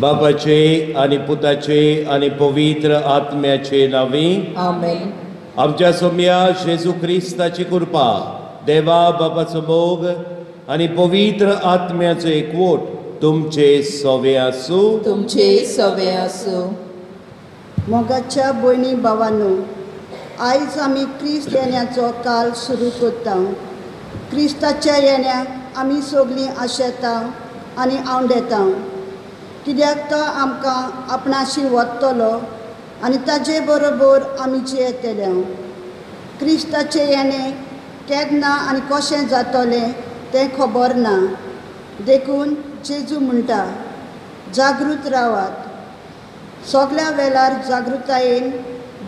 बापाचे आनी पुताचे आनी पवित्र आत्म्याचे नांवी आमेन। आमच्या सोम्या जेजू क्रिस्ताची कृपा, देवा बापाचो मोग आनी पवित्र आत्म्याचो एकवट तुमचे सवे आसूं, तुमचे सवे आसूं। मोगाच्या भयणी भावांनो, आयज आमी क्रिस्त येण्याचो काल सुरू करता। क्रिस्ताच्या येण्याक आमी सगळीं आशेता आनी आवडेता, कित्याक तो आमकां आपणाशी वतलो आनी ताजे बरोबर आमी जियेतले। क्रिस्ताचें येणें केन्ना आनी कशें जातलें तें खबर ना, देखून जेजू म्हणटा, जागृत रावात। सगल्या वेळार जागृतायेन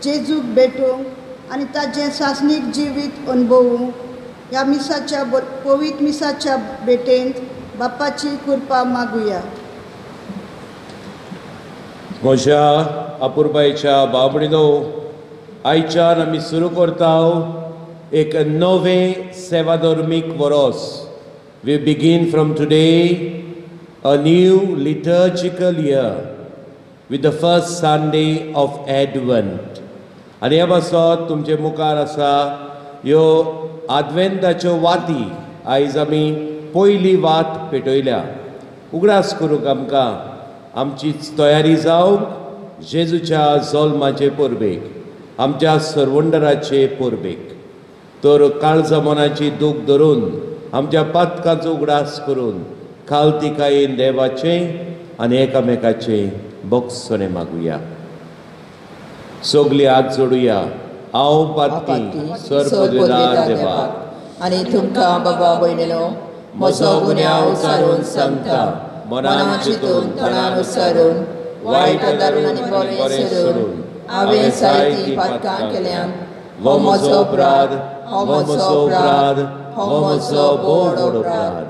जेजूक भेटूंक आनी ताजें सासणीक जिवीत अनुभवूंक ह्या मिसाच्या पवित्र मिसाच्या भेटेंत बापाची कृपा मागुया। म्हज्या अपुरबायेच्या बाबडीनो, आयच्यान आमी सुरू करता एक नवें सेवाधर्मीक वरोस। We begin from today a new liturgical year with the first Sunday of Advent. आनी हे पासत तुमचे मुखार आसा ह्यो आदवेंताच्यो वाती। आयज आमी पयली वात पेटयल्या। उगडास करूंक आमकां आमची तयारी जावंक जेजूच्या जल्माचे परबेक, आमच्या सरवंडराचे परबेक। तर काळजा मनाची दूख धरून आमच्या पातकांचो उगडास करून खालतिकायेन देवाचें आनी एकामेकाचें बोगसणें मागुया। सगली हात जोडुया। हांव पातकी सर्वपदवीदार देवा आनी तुमकां बाबा भयणीनो म्हजो गुन्यांव उचारून सांगता, मनान चिंतून तणान उचारून वायट दारून आनी बरें सोडून हांवें जायतीं पातकां केल्यात। हो म्हजो अपराध, हो म्हजो अपराध, हो म्हजो व्हड अपराध।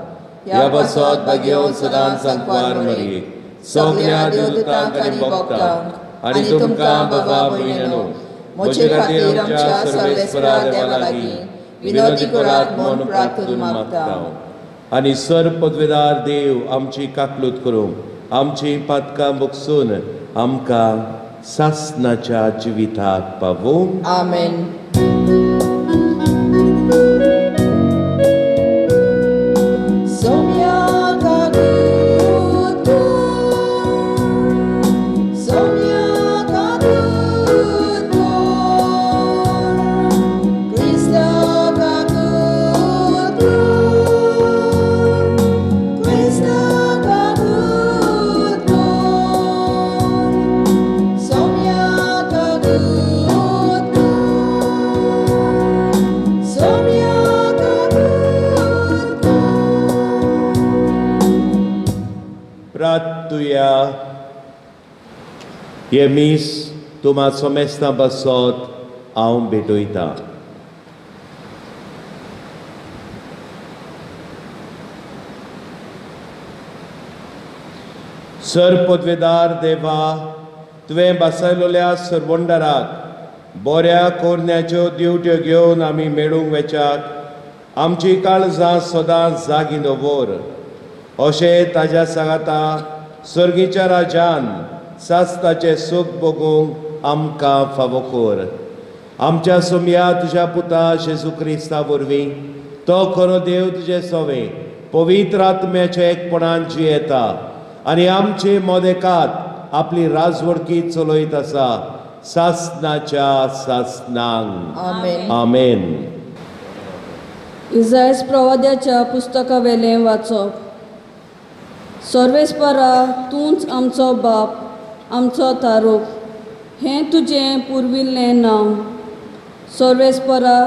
ह्या पासत भाग्यवंत सदांच सांकवार मरयेक, सगल्या देवदूतांक आनी भक्तांक आनी तुमकां बाबा भयणीनो म्हजे खातीर आमच्या सर्वेस्परा देवा लागीं विनवती करात म्हूण प्रार्थना मागता। आनी सर पदवेदार देव आमची काकलूत करूंक, आमची पातकां बगसून आमकां सासनाच्या जिविताक पावूं। आमेन। हे मीस तुमा सोमेस्तां पासत हांव भेटयतां। सर पदवेदार देवा, तुवें बसयलोल्या सरवंडराक बऱ्या कोरण्याच्यो दिवट्यो घेवन आमी मेळूंक वेच्याक आमची काळजां सदांच जागी दवर। अशें ताज्या सांगाता सर्गीच्या राजान सासताचें सूख भोगूंक आमकां फावो कर। आमच्या सोमया तुज्या पुता जेजू क्रिस्ता वरवीं तो खरो देव तुजे सवे पवित्र आत्म्याच्या एकपणान जियेता आनी आमचे मोदेकात आपली राजवडकी चलयत आसा सासनाच्या सासनांक। आमेन। आमेन। इजायस प्रवाद्याच्या पुस्तका वेलें वाचप। सर्वेस्परा, तूंच आमचो बाप, आमचो तारूक, हें तुजें पुर्विल्लें नांव। सर्वेस्परा,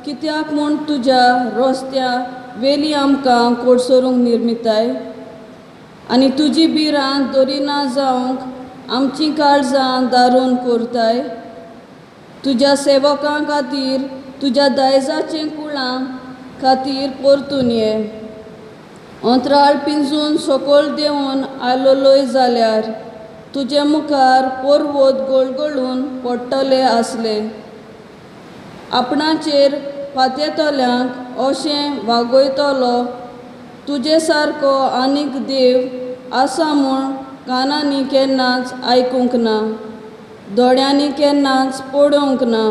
कित्याक म्हूण तुज्या रस्त्या वेली आमकां कोडसरूंक निर्मिताय आनी तुजी बिरां दरिना जावंक आमचीं काळजां दारून करताय। तुज्या सेवकां खातीर, तुज्या दायजाचें कुळां खातीर परतून ये। अंतराळ पिंजून सकयल देंवून आयलोलोय जाल्यार तुजे मुखार पर्वत गोळगोळून पडटले आसले। आपणाचेर पातेतल्यांक अशें वागयतलो तुजे सारको आनीक देव आसा म्हूण कानांनी केन्नाच आयकूंक ना, दोळ्यांनी केन्नाच पळोवंक ना.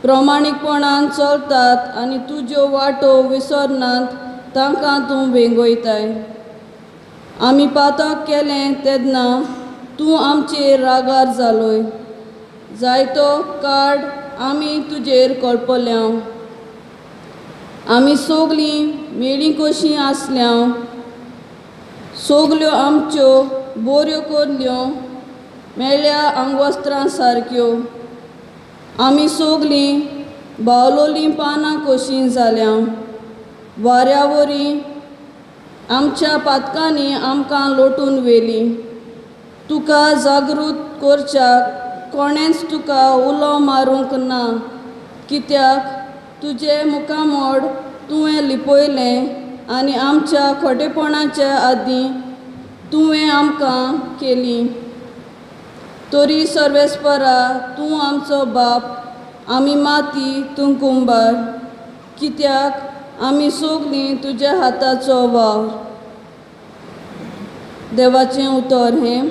प्रमाणीकपणान चलतात आनी तुज्यो वाटो विसरनात तांकां तूं वेंगयताय. आमी पातक केलें तेन्ना तूं आमचेर रागार जालोय. जायतो काळ आमी तुजेर कळपल्या. आमी सगलीं मेळीं कशीं आसल्या, सगल्यो आमच्यो बोऱ्यो करल्यो मेळ्ळ्या आंगवस्त्रां सारक्यो. आमी सगलीं बावलोलीं पानां कशीं जाल्या. वाऱ्या वरी आमच्या पातकांनी आमकां लोटून व्हेलीं. तुका जागृत करच्याक कोणेंच तुका उलो मारूंक ना, कित्याक तुजें मुखामोड तुवें लिपयलें आनी आमच्या खोटेपणाच्या आदीं तुवें आमकां केली. तरी सर्वेस्परा तूं आमचो बाप, आमी माती तूं कुंबार, कित्याक आमी सगलीं तुज्या हाताचो वावर. देवाचें उतर हें.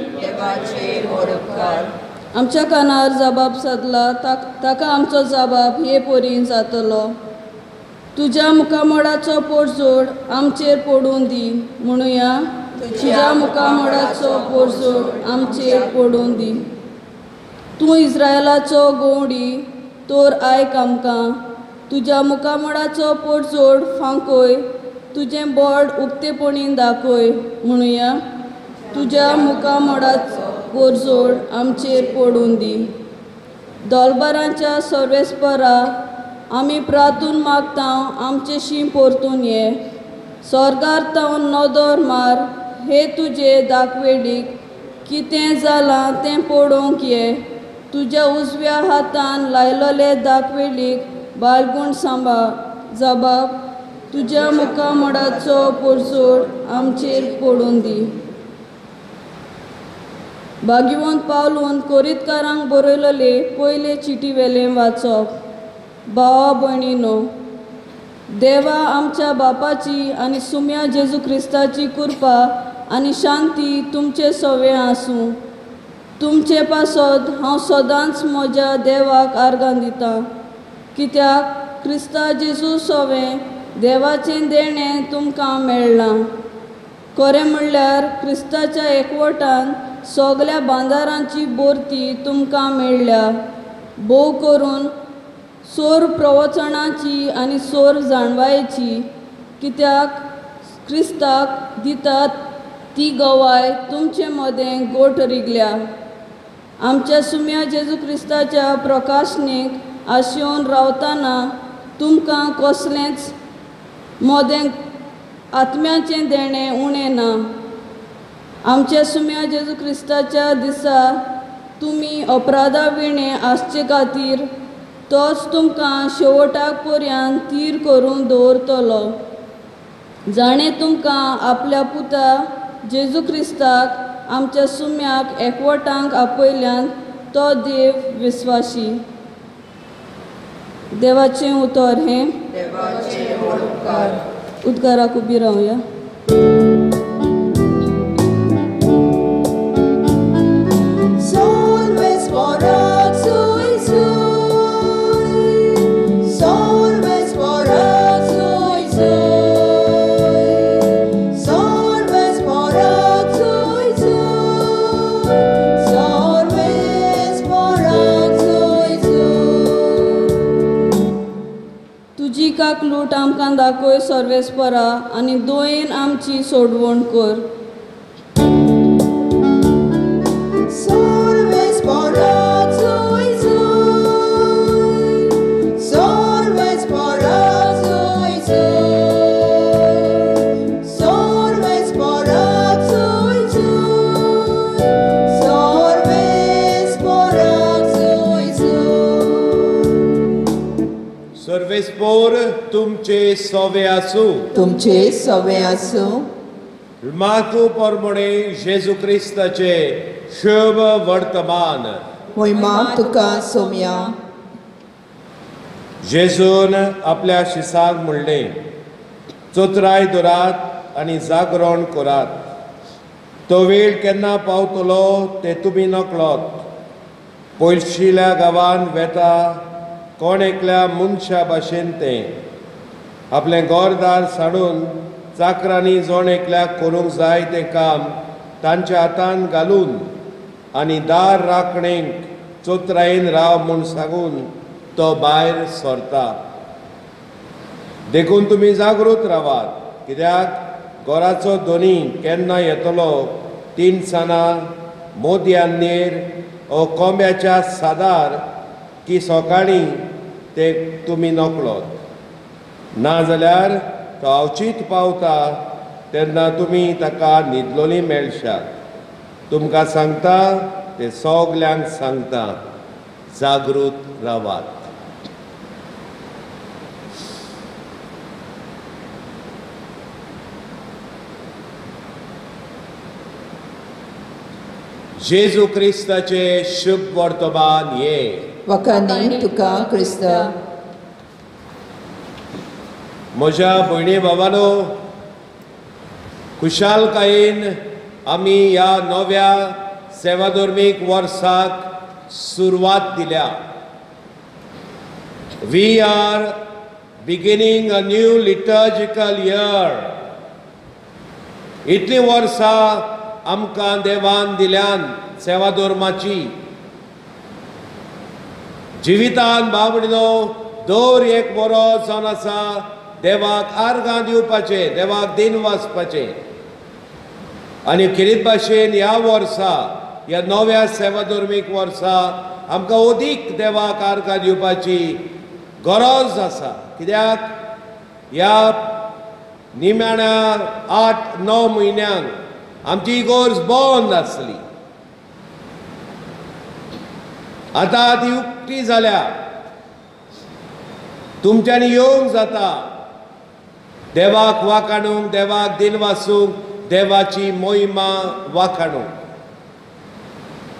आमच्या कानार जबाब सादला ताका आमचो जबाब हे परीन जातलो. तुज्या मुखामोडाचो पोरजोड आमचेर पडूं दी. म्हणुया, तुज्या मुखामोडाचो पोरजोड आमचेर पडूं दी. तूं इस्रायलाचो गवंडी तर आयक आमकां. तुज्या मुखामोडाचो पोरजोड फांकय, तुजें बोड उक्तेपणी दाखय. म्हणुया, तुज्या मुखामोडाचो पोरजोड आमचेर पडूं दी. दोलबारांच्या सर्वेस्परा आमी प्रातून मागता आमचेशी परतून ये. स्वर्गार तावन नदर मार, हे तुजे दाखवेडीक कितें जालां तें पळोवंक ये. तुज्या उजव्या हातान लायलोले दाखवेडीक बाळगूण सांबाळ. जबाब, तुज्या मुखामोडाचो पोरजोड आमचेर पडूं दी. भाग्यवंत पावलून कोरितकारांक बरयलोले पयले चिटी वेलें वाचप. भावा भयणीनो, देवा आमच्या बापाची आनी सुम्या जेजू क्रिस्ताची कृपा आनी शांती तुमचे सवे आसूं. तुमचे पासत हांव सदांच म्हज्या देवाक आर्गां दितां, कित्याक क्रिस्ता जेजू सवें देवाचें देणें तुमकां मेळ्ळां. खरें म्हणल्यार क्रिस्ताच्या एकवटान सगल्या बांदारांची बोरती तुमकां मेळ्ळ्या, भोव करून सोर प्रवचनाची आनी सोर जाणवायेची, कित्याक क्रिस्ताक दितात ती गवाय तुमचे मदें गोठ रिगल्या. आमच्या सुम्या जेजू क्रिस्ताच्या प्रकाशनेक आशेवन रावतना तुमकां कसलेंच मदें आत्म्याचें देणें उणें ना. आमच्या सुम्या जेजू क्रिस्ताच्या दिसा तुमी अपराधा विणें आसचे खातीर तोच तुमकां शेवटाक पर्यंत थीर करून दवरतलो, जाणें तुमकां आपल्या पुता जेजू क्रिस्ताक आमच्या सुम्याक एकवटांक आपयल्यान तो देव विस्वाशी. देवाचें उतर हें. उदकाराक उबी रावया. काकलूट आमकां दाखय सर्वेस्परा आनी दोयेन आमची सोडवण कर. सर्वेस्पोर तुमचे सवे आसूं. तुमचे सवे आसूं. मातू परमणे जेजू क्रिस्ताचे शुभ वर्तमान. मोहिमा तुका सोम्या. जेजून आपल्या शिसांक म्हणलें, चोत्राय दवरात आनी जागरण करात. तो वेळ केन्ना पावतलो ते तुमी नकळत। पयशिल्या गांवान वेता कोण एकल्या मनशा भाशेन तें आपलें घरदार साडून चाकरांनी जण एकल्याक करूंक जाय तें काम तांच्या हातान घालून आनी दार राखणेक चोत्रायेन राव म्हूण सांगून तो भायर सरता। देखून तुमी जागृत रावात, कित्याक घराचो धनी केन्ना येतलो तिनसाना मोदयानेर ओ कोंब्याच्या सादार की सकाळीं ते तुमी नकळत। ना जाल्यार तो अवचीत पावता तेन्ना तुमी ताका न्हिदलोली मेळशात। तुमकां सांगता ते सगल्यांक सांगता, जागृत रावात। जेजू क्रिस्ताचे शुभ वर्तमान ये वखाणी तुका क्रिस्त। म्हज्या भयणी बाबानो, खुशालकायेन आमी ह्या नव्या सेवाधर्मीक वर्साक सुरवात दिल्या। We are beginning a new liturgical year. इतलीं वर्सां आमकां देवान दिल्यान सेवाधर्माची। जिवितान बाबडिनो दर एक बरो जावन आसा देवाक आर्गां दिवपाचें, देवाक दिन वाचपाचें। आनी खेरीत भाशेन ह्या वर्सा, ह्या नव्या सेवाधर्मीक वर्सा आमकां अदीक देवाक आर्गां दिवपाची गरज आसा। कित्याक ह्या निमाण्या 8-9 म्हयन्यांक आमची इगोर्ज बंद आसली, आतां ती उक्ती जाल्या। तुमच्यांनी येवंक जाता देवाक वाखाणूंक, देवाक दिन वासूंक, देवाची मोहिमा वाखाणूंक।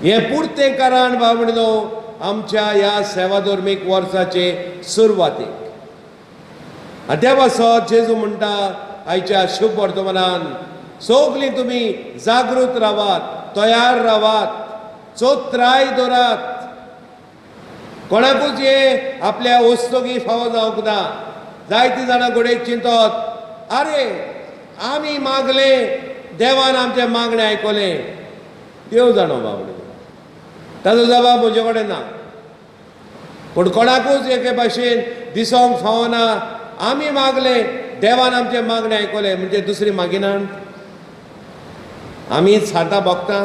हें पुरतें कारण बाबडो आमच्या ह्या सेवाधर्मीक वर्साचे सुरवातेक। आनी त्या पासत जेजू म्हणटा आयच्या शुभ वर्तमानान, सगलीं तुमी जागृत रावात, तयार रावात, चोत्राय दवरात। कोणाकूच हे आपल्या वस्तुकी फावो जावंक ना। जायतीं जाणां घडयेक चिंतत, आरे आमी मागले, देवान आमचें मागणें आयकलें। देव जाणो बाबडे, ताजो जबाब म्हजे कडेन ना। पूण कोणाकूच एके भाशेन दिसोंक फावना आमी मागले, देवान आमचें मागणें आयकलें म्हणजे दुसरी मागिनात। आमी सातां भोगता,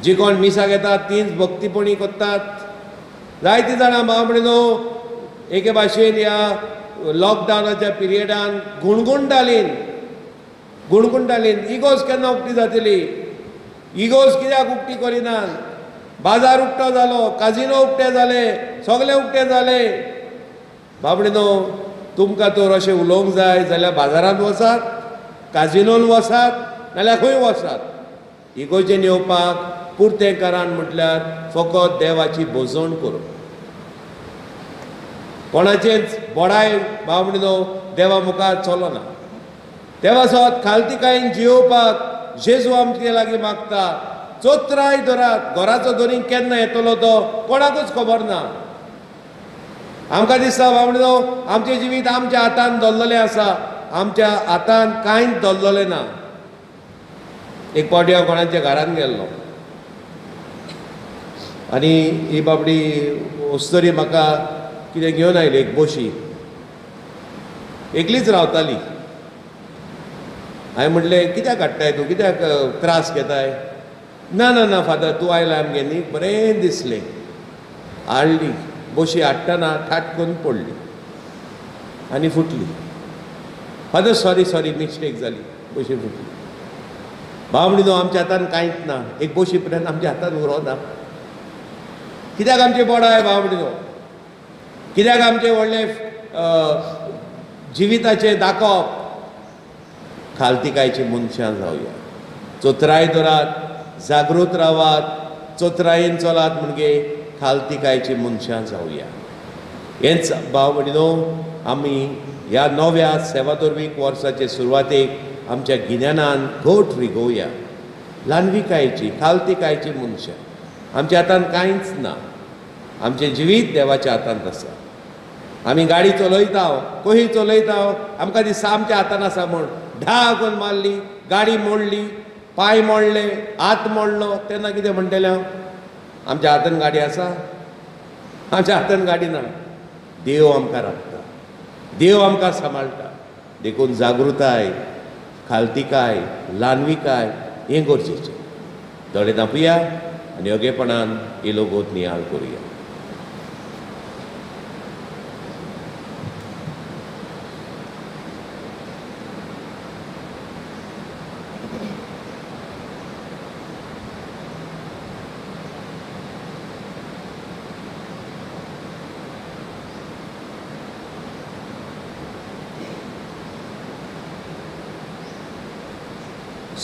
जी कोण मिसाक येतात तींच भक्तीपणी करतात। जायतीं जाणां बाबडे न्हू एके भाशेन ह्या लॉकडावनाच्या पिरियडान गुणगुणटालीं गुणगुणटालीं इगोज केन्ना उक्ती जातली, इगोज कित्याक उक्ती करिनात, बाजार उक्तो जालो, काजिनो उक्ते जाले, सगळे उक्ते जाले। बाबडे न्हू तुमकां तर अशें उलोवंक जाय जाल्यार बाजारांत वचात, काजिनोन वचात, नाल्यार खंय वचात। इगोजेन येवपाक पुरतें कारण म्हटल्यार फकत देवाची भोजवण करूं, कोणाचेच बडाय बाबडे न्हू देवा मुखार चलना। देवा सत खालतीकायेन जियोवपाक जेजू आमचे लागीं मागता, चोत्राय दवरात। घराचो धनी केन्ना येतलो तो कोणाकूच खबर ना। आमकां दिसता बाबडे न्हू आमचें जिवीत आमच्या हातान दवरलेलें आसा, आमच्या हातान कांयच दवरलेलें ना। एक फावटी हांव कोणाच्या घरान गेल्लो आनी ही बाबडी अस्तुरी म्हाका कितें घेवन आयली, एक बोशी, एकलीच रावताली। हांवें म्हटलें कित्याक हाडटाय तूं, कित्याक त्रास घेताय? ना ना ना फादर, तूं आयला आमगे न्ही, बरें दिसलें। हाडली बोशी, हाडटना ठाट करून पडली आनी फुटली। फादर सॉरी सॉरी, मिस्टेक जाली, बोशी फुटली। बाबडी न्हू आमच्या हातान कांयच ना, एक बोशी पर्यंत आमच्या हातान उरोना। कित्याक आमचे बडाय बाबडी न्हू, कित्याक आमचें व्हडलें जिविताचें दाखोवप? खालतिकायची मनशां जावया, चोत्राय दवरात, जागृत रावात, चोत्रायेन चलात म्हणजे खालतिकायची मनशां जावया। हेंच भाव भयणीनो आमी ह्या नव्या सेवाधर्मीक वर्साचे सुरवातेक आमच्या गिन्यानान घट रिगोवया। ल्हानविकायेची, खालतिकायेची मनशां. आमच्या हातान कांयच ना. आमचें जिवीत देवाच्या हातांत आसा. आमी गाडी चलयता, कशी चलयता आमकां दिसता आमच्या हातान आसा म्हूण. ढाकून मारली, गाडी मोडली, पांय मोडले, हात मोडलो, तेन्ना कितें म्हणटलें हांव? आमच्या हातान गाडी आसा? आमच्या हातान गाडी ना. देव आमकां राखता, देव आमकां सांबाळटा. देखून जागृताय, खालतिकाय, ल्हानविकाय हें गरजेचें. दोळे धांपुया आनी योगेपणान इलोगोत नियाळ करुया.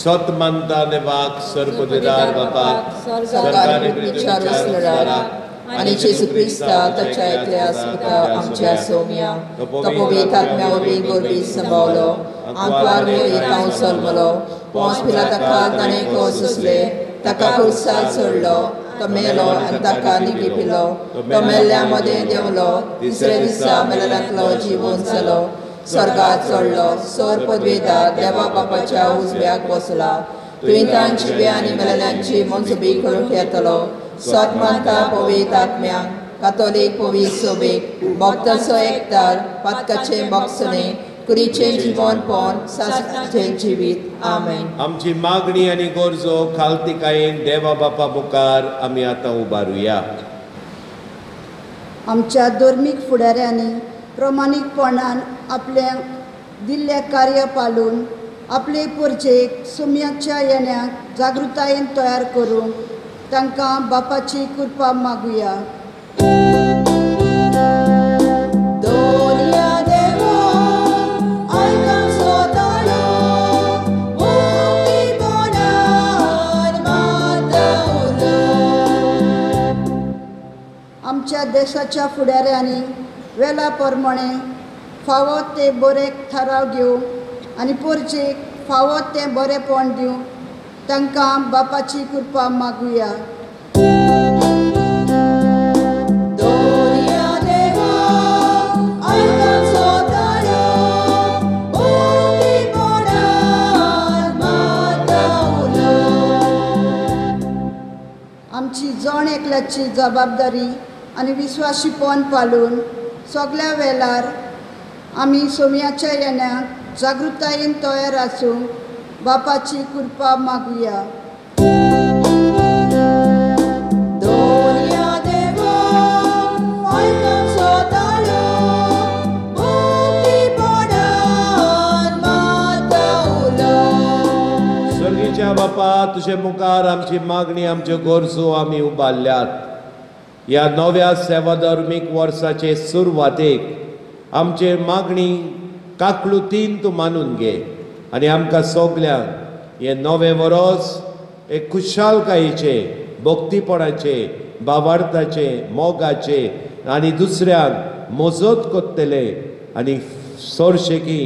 सत मानता देवाक, सर्वपदेदार बापाक, सरकारी आनी जेजू क्रिस्ता ताच्या एकल्या सुता आमच्या सोम्या, तो पवित्र आत्म्या वरवीं गोरवी सांबावलो, आंकवार मोरी तांव जल्मलो, पोंस पिलाता खाल ताणें कोस सोंसले, ताका क्रुसार चडलो, तो मेलो आनी ताका निगिपिलो, तो मेल्ल्या मदें देंवलो, तिसऱ्या दिसा मेल्ल्यांतलो जिवन जालो, स्वर्गात चडलो, सोर पदवेदार देवा बापाच्या उजव्याक बसला, तुवें तांची आनी मेल्ल्यांची मनसुबी करूंक येतलो. सत मानता पवित्र आत्म्यांक, कातोलीक पवित्र सोबीक, भक्ताचो एकतार, पातकाचें भोगसणें, कुडीचें जिवनपण, सासणाचें जिवीत. आमेन. आमची मागणी आनी गरजो खालतिकायेन देवा बापा मुखार आमी आतां उबारुया. आमच्या धर्मीक फुडाऱ्यांनी प्रमाणीकपणान आपलें दिल्लें कार्य पालून आपले परजेक सुम्याच्या येण्याक जागृतायेन तयार करूंक तांकां बापाची कृपा मागुया. आमच्या देशाच्या फुडाऱ्यांनी वेळा प्रमाणे फावो ते बरे थाराव घेवंक आनी परजेक फावो तें बरेंपण दिवंक तांकां बापाची कृपा मागुया. आमची जण एकल्याची जबाबदारी आनी विस्वाशीपण पालून सगल्या वेळार आमी सोम्याच्या येण्याक जागृतायेन तयार आसूंक बापाची कृपा मागुया. स्वर्गीच्या बापा, तुजे मुखार आमची मागणी, आमच्यो गरजो आमी उबारल्यात. ह्या नव्या सेवाधर्मीक वर्साचे सुरवातेक आमचे मागणी काकलुतीन तूं मानून घे आनी आमकां सगल्यांक हें नवें वरोस एक खुशालकायेचें, भक्तीपणाचें, भावार्थाचें, मोगाचें आनी दुसऱ्यांक मजत करतले आनी सोरशेकी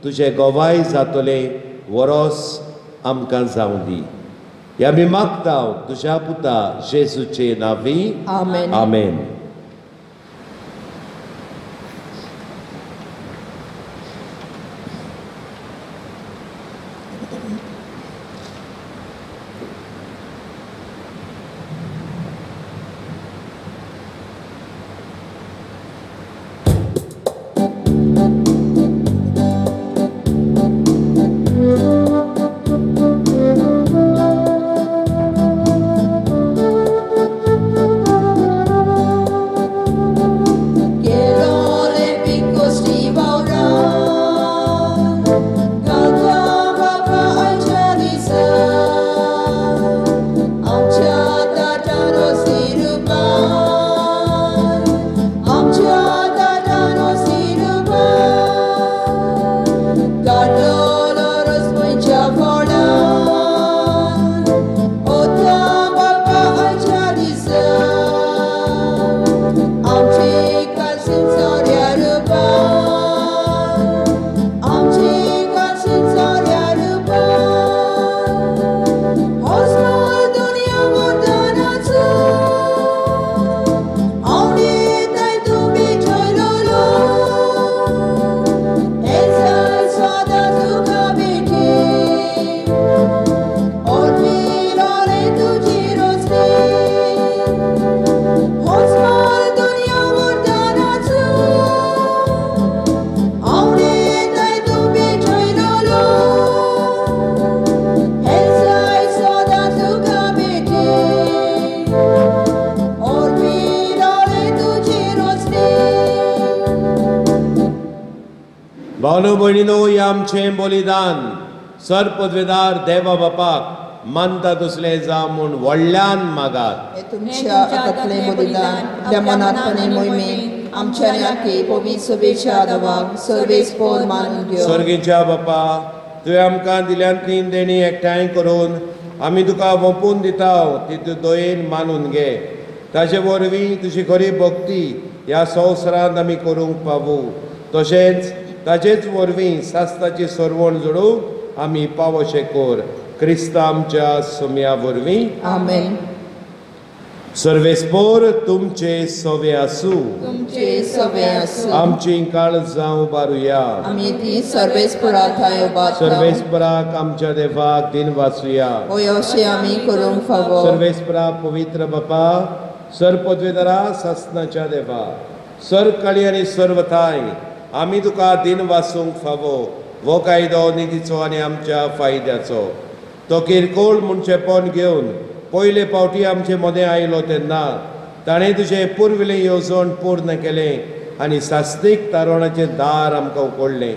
तुजें गवाय जातलें वरोस आमकां जावं दी. ह्या आमी मागता तुज्या पुता जेजूचे नांवी. आमेन. आमेन. Thank you. भावनो भयणीनो, हें आमचें बलिदान सर पदवेदार देवा बापाक मानता तसलें जावं म्हूण व्हडल्यान मागात. हें तुमच्या हातांतलें बलिदान आपल्या मनांत आनी मोहिमेन आमच्या आनी पवित्र सभेच्या देवाक सर्वेस्पोर मानून घेवं. सर्गीच्या बापा, तुवें आमकां दिल्यांतली देणी एकठांय करून आमी तुका वोंपून दिता ती तूं दयेन मानून घे. ताजे वरवीं तुजी खरी भक्ती ह्या संवसारांत आमी करूंक पावूं, तशेंच ताजेच वरवीं सास्ताची सरवण जोडूंक आमी पावोशें कर. क्रिस्ता आमच्या सोम्या वरवीं. आमेन. सर्वेस्पोर तुमचे सवे आसूं. तुमचे सवे आसूं. आमची काळजां उबारुया. आमी ती सर्वेस्पोरा थंय उबारता. सर्वेस्पराक आमच्या देवाक दिन वाचुया. होय अशें आमी करूंक फावो. सर्वेस्परा पवित्र बापा, सर पदवेदारा सासनाच्या देवा, सर काळी आनी सर्वथाय आमी तुका दिन वाचूंक फावो. हो कायदो निधीचो आनी आमच्या फायद्याचो. तो किरकोळ म्हणचेपण घेवन पयले फावटी आमचे मदें आयलो तेन्ना ताणें तुजें पुर्विल्लें येवजण पूर्ण केलें आनी सास्तीक तारवणाचें दार आमकां उकडलें.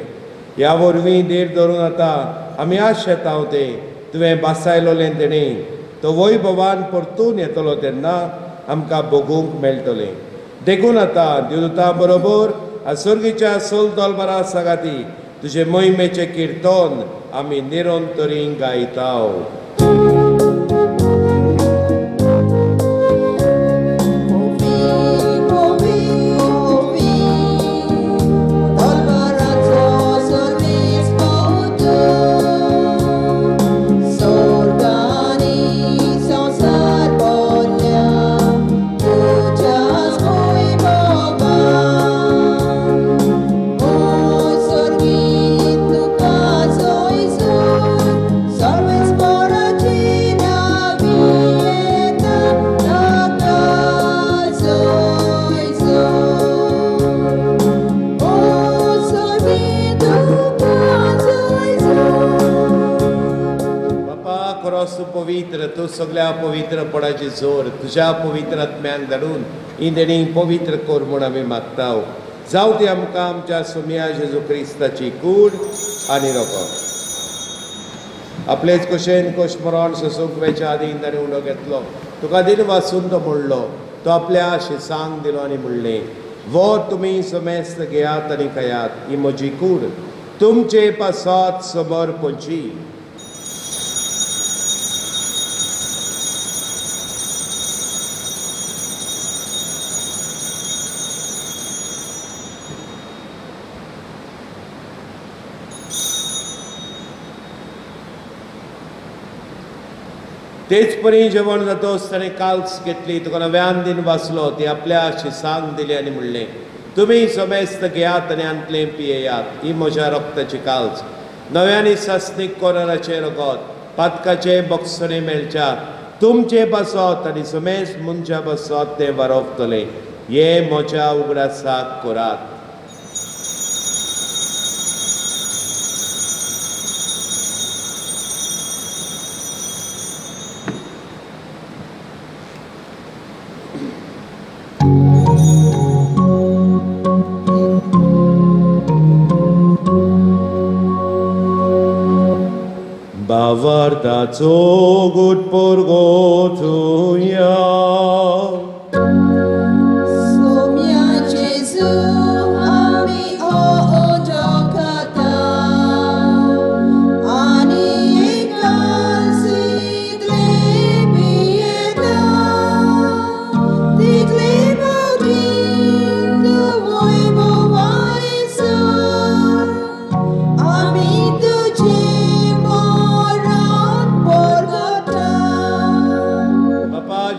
ह्या वरवीं धीर धरून आतां आमी आशेताव तें तुवें बासायलोलें तेणें तो वैभवान परतून येतलो तेन्ना आमकां भोगूंक मेळटलें. देखून आतां देवदूतां बरोबर सर्गीच्या सोल दोलबारा सागाती तुजे मोहिमेचें किर्तन आमी निरंतरी गायताव. पवित्र तूं सगळ्या पवित्रपणाची जोर तुज्या पवित्र आत्म्यान धाडून ही देणी पवित्र कर म्हूण आमी मागता. जावं ती आमकां आमच्या सोम्या जेजू क्रिस्ताची कूड आनी रोको. आपलेच कशेन कोश मरण सोसूंक वेच्या आदीं ताणें उंडो घेतलो. तुका दिन वाचून तो म्हणलो, तो आपल्या शिसांक दिलो आनी म्हणलें, वो तुमी समेस्त घेयात आनी खायात, ही म्हजी कूड तुमचे पासत समर्पची. तेच परी जेवण जातोच ताणें काल्स घेतली, तुका नव्यान दिन वाचलो, ती आपल्या शिसांक दिली आनी म्हणलें, तुमी समेस्त घेयात आनी आंतलें पियेयात, ही म्हज्या रक्ताची काल्स, नव्यानी सासणीक कोराराचें रगत, पातकाचें बक्षणें मेळच्या तुमचे पासत आनी समेस्त मनशा पासत तें वारोवतलें. हें म्हज्या उगडासाक करात. भावार्थाचो गुटपोरगो तुया. सोम्या जेजू आमी ओडखता आनी एकासितले पियेता, तितले फावटी तूं वैभवायचो आमी तुजे.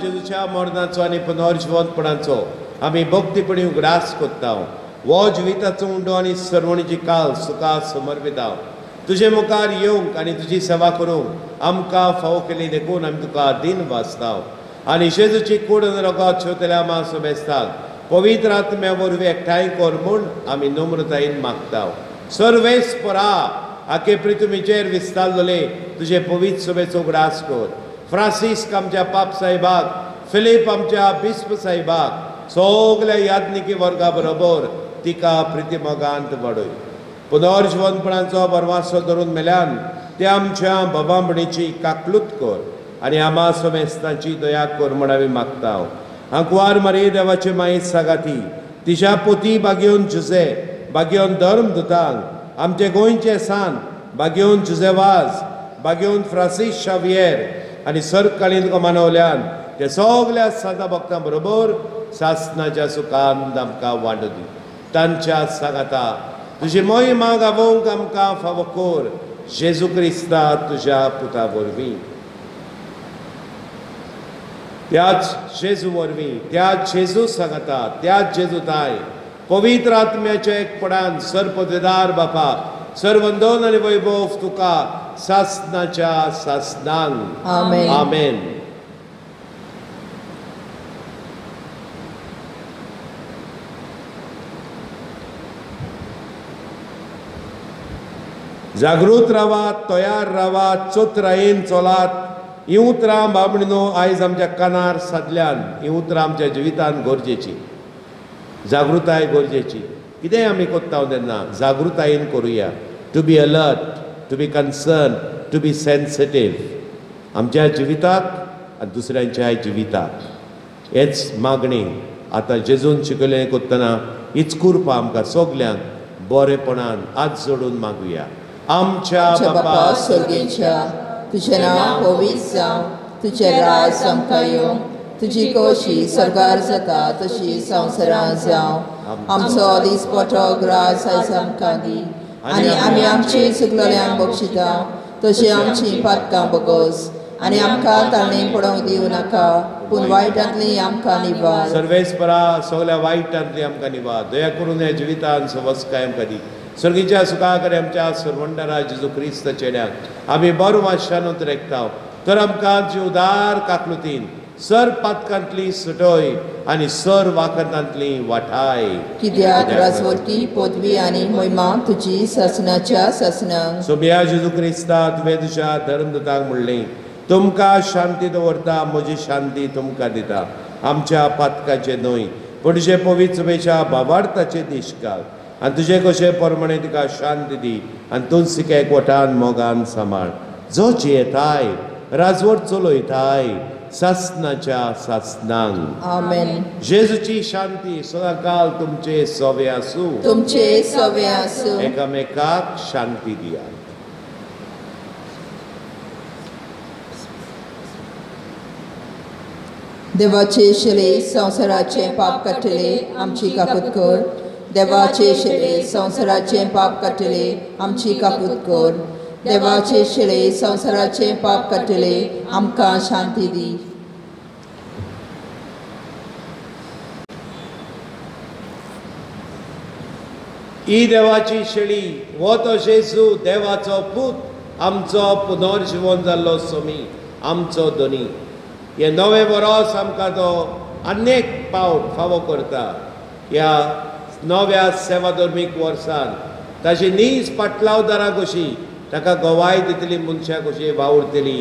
जेजूच्या मरणाचो आनी पुनर्जिवंतपणाचो आमी भक्तीपणी उगडास कोत्ता. हो जिविताचो उंडो आनी सरवणीची काल तुका समर्पिता. तुजे मुखार येवंक आनी तुजी सेवा करूंक आमकां फावो केली देखून आमी तुका दिन वाचता. आनी जेजूची कूड आनी रगत शेवतल्या मांस बेस्ताक पवित्र आत्म्या वरवीं एकठांय कर म्हूण आमी नम्रतायेन मागता. सर्वेस्परा आखे पृथ्वीचेर विस्तारलेले तुजे पवित्र सभेचो उगडास कर. फ्रांसिस्क आमच्या पाप साहेबाक, फिलीप आमच्या बिस्प साहेबाक, सगल्या याज्ञिकी वर्गा बरोबर तिका प्रितीमोगांत वाडय. पुनर्जिवनपणाचो बरवासो धरून मेल्यान ते आमच्या बाबांबणीची काकलूत कर आनी आमा समेस्तांची दया कर म्हण आमी मागता. आंकवार मारी देवाचे माई सागाती तिच्या पोती बागेवन जुजे बागेवन धर्म दुतांक आमचे गोंयचे सान बागेवन जुजे वाज बागेवन फ्रांसीस शावियर आनी सरकालीन कमानवल्यान ते सगल्या सादा भक्तां बरोबर सासनाच्या सुखान आमकां वांटो दी. तांच्या सांगाता तुजी मोहिमा गावोवंक आमकां फावो कर जेजू क्रिस्ता तुज्या पुता वरवीं. त्याच जेजू वरवीं त्याच जेजू सांगाता त्याच जेजू ताय पवित्र आत्म्याच्या एकपणान सर्पदेदार बापा सर्वंदन आनी वैभव तुका सासनाच्या सासनांक. आमेन. आमेन. जागृत रावात, तयार रावात, चोत्रायेन चलात. ही उतरां बाबणीनो आयज आमच्या कानार सादल्यान ही उतरां आमच्या जिवितान गरजेची, जागृताय गरजेची. कितेंय आमी करता तेन्ना जागृतायेन करुया. To be alert, to be concern, to be sensitive आमच्या जिविताक आनी दुसऱ्यांच्याय जिविताक. हेच मागणी आतां जेजून शिकयलें करतना हीच कुरपा आमकां सगल्यांक बरेपणान हात जोडून मागुया. आमच्या बापा स्वर्गेच्या, तुझें नांव पवित्र जावं, तुजें राज आमकां येवं, तुजी कोशी स्वर्गार जाता तशी संवसारांत जावं. आमचो दिसपटो ग्रास आयज आमकां दी आनी आमी आमची चुकलेल्यांक बक्षिता तशी आमची पातकां बगोस आनी आमकां ताणें पडोवंक दिवं नाका, पूण वायटांतली आमकां निवार. सर्वेस्परा सगल्या वायटांतली आमकां निवार. दया करून ह्या जिवितान सवस्काय आमकां दी. स्वर्गीच्या सुखा कडेन आमच्या सर्वंडरा जेजू क्रिस्त चेड्याक आमी बरो वाशानूच रेखता तर आमकां जीवदार काकलुतीन सर पातकांतली सुटय आनी सर वाकतांतली वाठाय. कित्याक राजवटी पदवी आनी महिमा तुजी सासनाच्या सासनाक. सोबिया जेजू क्रिस्ता तुवें तुज्या धर्मदूतांक म्हणलें तुमकां शांती दवरता, म्हजी शांती तुमकां दिता. आमच्या पातकाचे न्हय पूण तुजे पवित्र सभेच्या भावार्थाचे देश घाल आनी तुजे कशे प्रमाणे तिका शांती दी आनी तुलसिके एकवटान मोगान सांबाळ जो जियेताय राजवट चलयताय सासनाच्या सासनांक. आमेन. जेजूची शांती सदांकाल तुमचे सवे आसूं. तुमचे सवे आसूं. एकामेकाक शांती दिया. देवाचे शिले संवसाराचे पाप काडटले आमची काकूत कर. देवाचे शिले संवसाराचे पाप काडटले आमची काकूत कर. देवाचे शिले संवसाराचे पाप काडटले आमकां शांती दी. ही देवाची शेळी हो तो जेजू देवाचो पूत आमचो पुनर्जिवन जाल्लो सोमी आमचो धनी. हे नवें वरोस आमकां तो अनेक पावट फावो करता. ह्या नव्या सेवाधर्मीक वर्सान ताजी नीज पाटलावदारां कशी ताका गवाय दितली मनशां कशी वावुरतली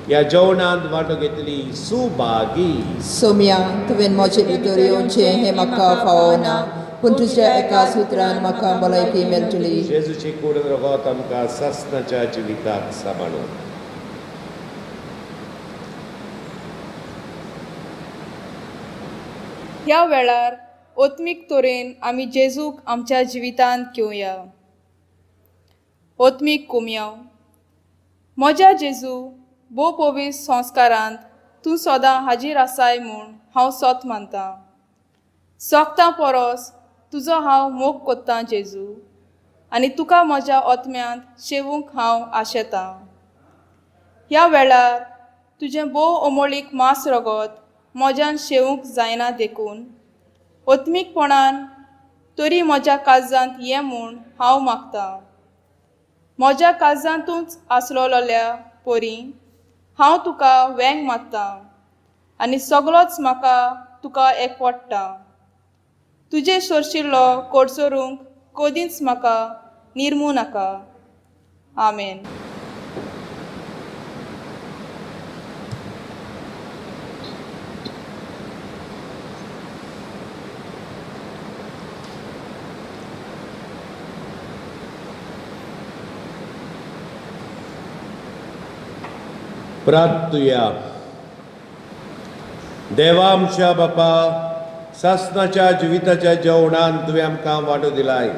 ह्या जेवणांत वांटो घेतली सुभागी. सोम्या तुवें म्हजे भितर येवचें हें म्हाका फावो ना, पूण तुज्या एका सुत्रान म्हाका भलायकी मेळटली. जेजूची कूड रगत आमकां सासनाच्या जिविताक सांबाळून. ह्या वेळार ओत्मीक तरेन आमी जेजूक आमच्या जिवितांत घेवया. ओत्मीक कोमयाव. म्हज्या जेजू भोव पवित्र संस्कारांत तूं सदां हाजीर आसाय म्हूण हांव सत मानतां. सोगतां परस तुजो हांव मोग कोत्तां जेजू आनी तुका म्हज्या ओत्म्यांत शेवूंक हांव आशेतां. ह्या वेळार तुजें भोव अमोळीक मांस रगत म्हज्यान शेवूंक जायना देखून ओत्मीकपणान तरी म्हज्या काळजांत ये म्हूण हांव मागतां. म्हज्या काळजांतूच आसलोल्या परी हांव तुका वेंग मारतां आनी सगळोच म्हाका तुका एकवटता. तुजे सोरशिल्लो कोडसोरूंक कदींच म्हाका निर्मू नाका. आमेन. प्रार्थुया. देवा आमच्या बापा, सासनाच्या जिविताच्या जेवणान तुवें आमकां वांटो दिलाय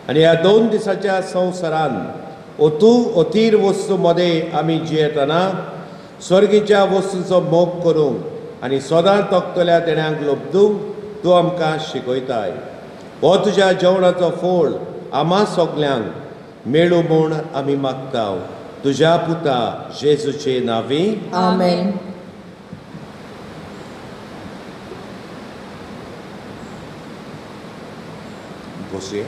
आनी ह्या 2 दिसाच्या संवसारान अथीर वस्तू मदें आमी जियेतना स्वर्गीच्या वस्तूंचो मोग करूंक आनी सदां तोखतल्या देण्यांक लब्दूंक तूं आमकां शिकयताय. हो तुज्या जेवणाचो फोळ आमा सगल्यांक मेळूं म्हूण आमी मागता, तुज्या पुता जेजूचे नांवी, आमेन. बसया.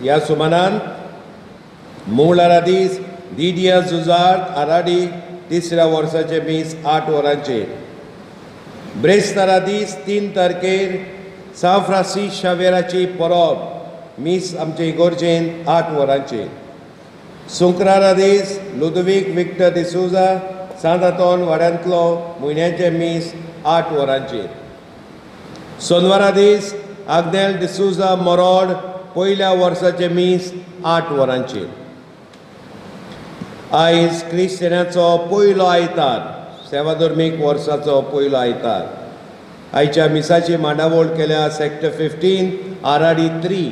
ह्या सुमानान मंगळारा दीस दिदिया जुजार आराडी 3ऱ्या वर्साचे मीस 8 वरांचेर, ब्रेस्तारा दीस 3 तारखेर सांत फ्रांसीस शावेराची परब मीस आमचे इगोर्जेन 8 वरांचेर, सुंक्रारा दीस लुदवीक विक्टर डिसोजा सांत आंतोन वाड्यांतलो म्हयन्याचें मीस 8 वरांचेर, सोनवारा दीस आग्नेल डिसोजा मोरोड पयल्या वर्साचें मीस 8 वरांचेर. आयज क्रिस्तांवाचो पयलो आयतार, सेवाधर्मीक वर्साचो पयलो आयतार. आयच्या मिसाची मांडावळ केल्या सेक्टर 15 आराडी 3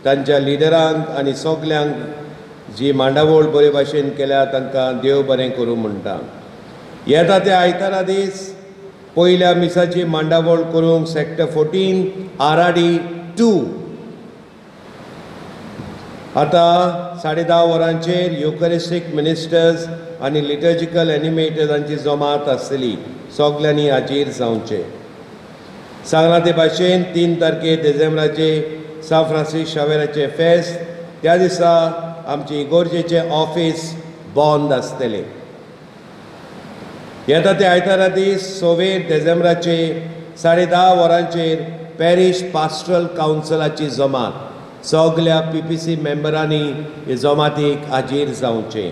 तांच्या लिडरांक आनी सगल्यांक जी मांडावळ बरे भाशेन केल्या तांकां देव बरें करूं म्हणटा. येता त्या आयतारा दीस पयल्या मिसाची मांडावळ करूंक सेक्टर 14 आराडी 2 आतां 10:30 वरांचेर युकरिस्टीक मिनिस्टर्स आनी लिटर्जिकल एनिमेटर्सांची जमात आसतली. सगल्यांनी हाजीर जावचें. सांगलां ते भाशेन 3 तारखेर डिसेंबराचे सांत फ्रांसीस शावेराचें फेस्त, त्या दिसा आमचे इगोर्जेचें ऑफीस बंद आसतलें. येता ते आयतारा दीस 26 डिसेंबराचे 10:30 वरांचेर पॅरीश पास्ट्रल कावन्सिलाची जमात. सगल्या PPC मेंबरांनी हे जमातीक हाजीर जावचें.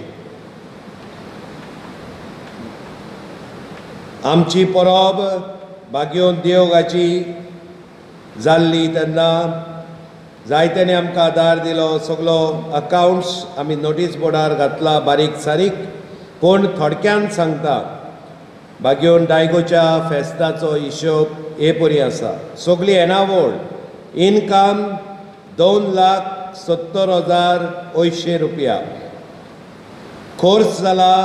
आमची परब बागयोन देवगाची जाल्ली तेन्ना जायत्यांनी आमकां आदार दिलो. सगलो अकावंट्स आमी नोटीस बोर्डार घातला बारीक सारीक, पूण थोडक्यान सांगता बागयोन डायगोच्या फेस्ताचो हिशोब हे परी आसा. सगली येणावळ इनकम 2,70,080 रुपया, खर्च जाला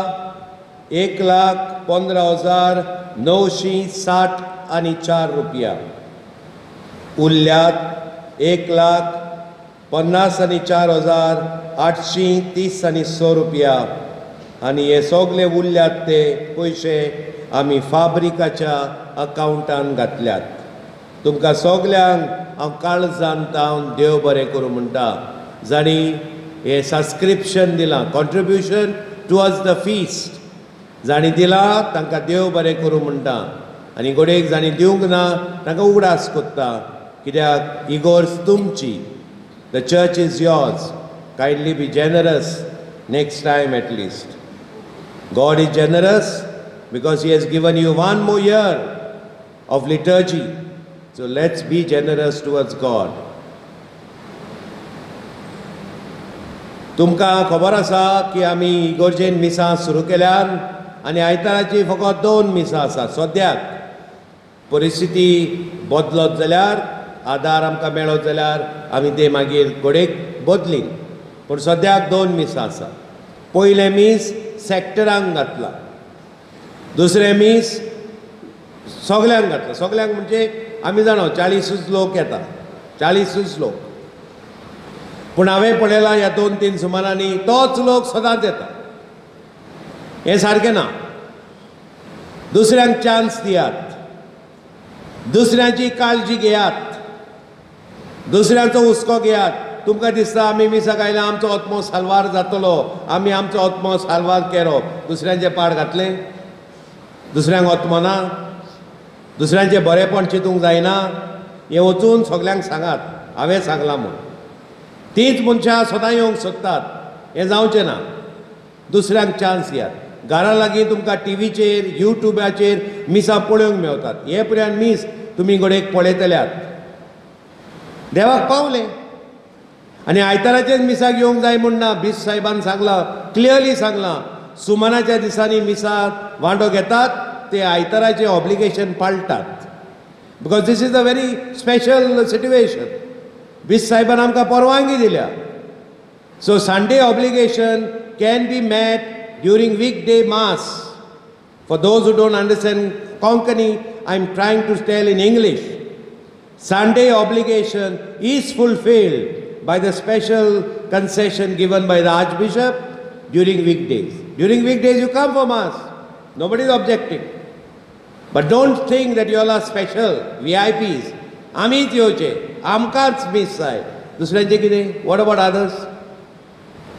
1,15,960 आनी 4 रुपया, उरल्यात 1,54,830 आनी 100 रुपया. आनी हे सगळे उरल्यात ते पयशे आमी फाब्रिकाच्या अकावंटान घातल्यात. तुमकां सगल्यांक हांव काळजान तावन देव बरें करूं म्हणटा जांणी हें सबस्क्रिप्शन दिलां, कॉन्ट्रिब्युशन टुवर्ड्स the feast जांणी दिलां तांकां देव बरें करूं म्हणटा. आनी घडयेक जांणी दिवंक ना तांकां उगडास कोत्ता, कित्याक इगोर्ज तुमची, the church is yours. Kindly be generous next time at least. God is generous because he has given you 1 more year of liturgy. So let's be generous towards God. तुमकां खबर आसा की आमी इगोर्जेन मिसां सुरू केल्यान आनी आयताराची फकत 2 मिसां आसात. सद्याक परिस्थिती बदलत जाल्यार, आदार आमकां मेळत जाल्यार आमी ते मागीर घडयेक बदलीन, पूण सद्याक 2 मिसां आसात. पयलें मीस सेक्टरांक घातलां, दुसरें मीस सगल्यांक घातलां. सगल्यांक म्हणजे आमी जाणा 40च लोक येता, 40च लोक. पूण हांवें पळयलां ह्या 2-3 सुमारांनी तोच लोक सदांच येता. हें सारकें ना. दुसऱ्यांक चान्स दियात, दुसऱ्यांची काळजी घेयात, दुसऱ्यांचो हुस्को घेयात. तुमकां दिसता आमी मिसाक आयल्या आमचो आत्मो साल्वार जातलो, आमी आमचो आत्मो साल्वार केलो, दुसऱ्यांचें पाड घातलें, दुसऱ्यांक आत्मो ना, दुसऱ्यांचें बरेंपण चिंतूंक जायना. हें वचून सगल्यांक सांगात हांवें सांगलां म्हूण. तींच मनशां सदां येवंक सोदतात, हें जावचें ना. दुसऱ्यांक चान्स दियात. घरा लागीं तुमकां टिवीचेर युट्यूबाचेर मिसां पळोवंक मेवतात. हे पर्यंत मीस तुमी घडयेक पळयतल्यात. देवाक पावले. आनी आयताराचेच मिसाक येवंक जाय म्हूण ना. बीस साहेबान सांगलां, क्लियरली सांगलां, सुमनाच्या दिसांनी मिसाक वांटो घेतात ते आयताराचें ऑब्लिगेशन पाळटात. Because this is a very special situation. बीस साहेबान आमकां परवानगी दिल्या. So Sunday obligation can be met during weekday mass. For those who don't understand Konkani, I am trying to tell in English. Sunday obligation is fulfilled by the special concession given by the Archbishop during weekdays. During weekdays you come for mass. Nobody is objecting. But don't think that you all are special, VIPs. आमीच येवचे, आमकांच मीस जाय, दुसऱ्यांचें कितें? What about others?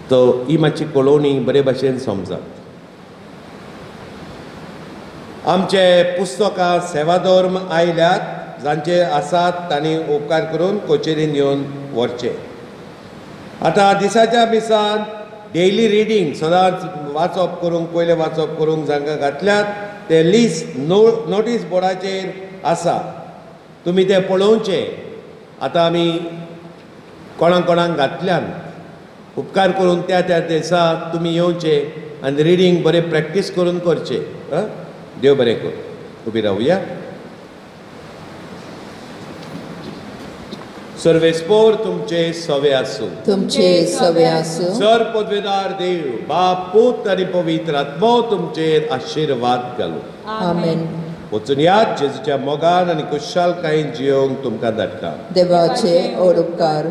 तो ही मातशी कळोवणी बरे भाशेन समजात. आमचे पुस्तकां सेवाधर्म आयल्यात, जांचे आसात तांणी उपकार करून कचेरीन येवन व्हरचे. आतां दिसाच्या मिसान डेली रिडींग सदांच वाचप करूंक, पयलें वाचप करूंक जांकां घातल्यात ते लिस्ट नोटीस बोर्डाचेर आसा, तुमी तें पळोवचें. आतां आमी कोणाक कोणाक घातल्यान उपकार करून त्या त्या दिसा तुमी येवचे आनी रिडींग बरें प्रॅक्टीस करून करचें. देव बरें करूं. उबी रावया. सर्वेस्पोर तुमचे सवे आसूं. तुमचे सवे आसूं. सर पदवेदार देव बाप पूत आनी पवित्र आत्मो तुमचेर आशिर्वाद घालूं. आमेन. वचून याद जेजूच्या मोगान आनी खुशालकायेन जियोंक तुमकां धाडटा. देवाचे उपकार.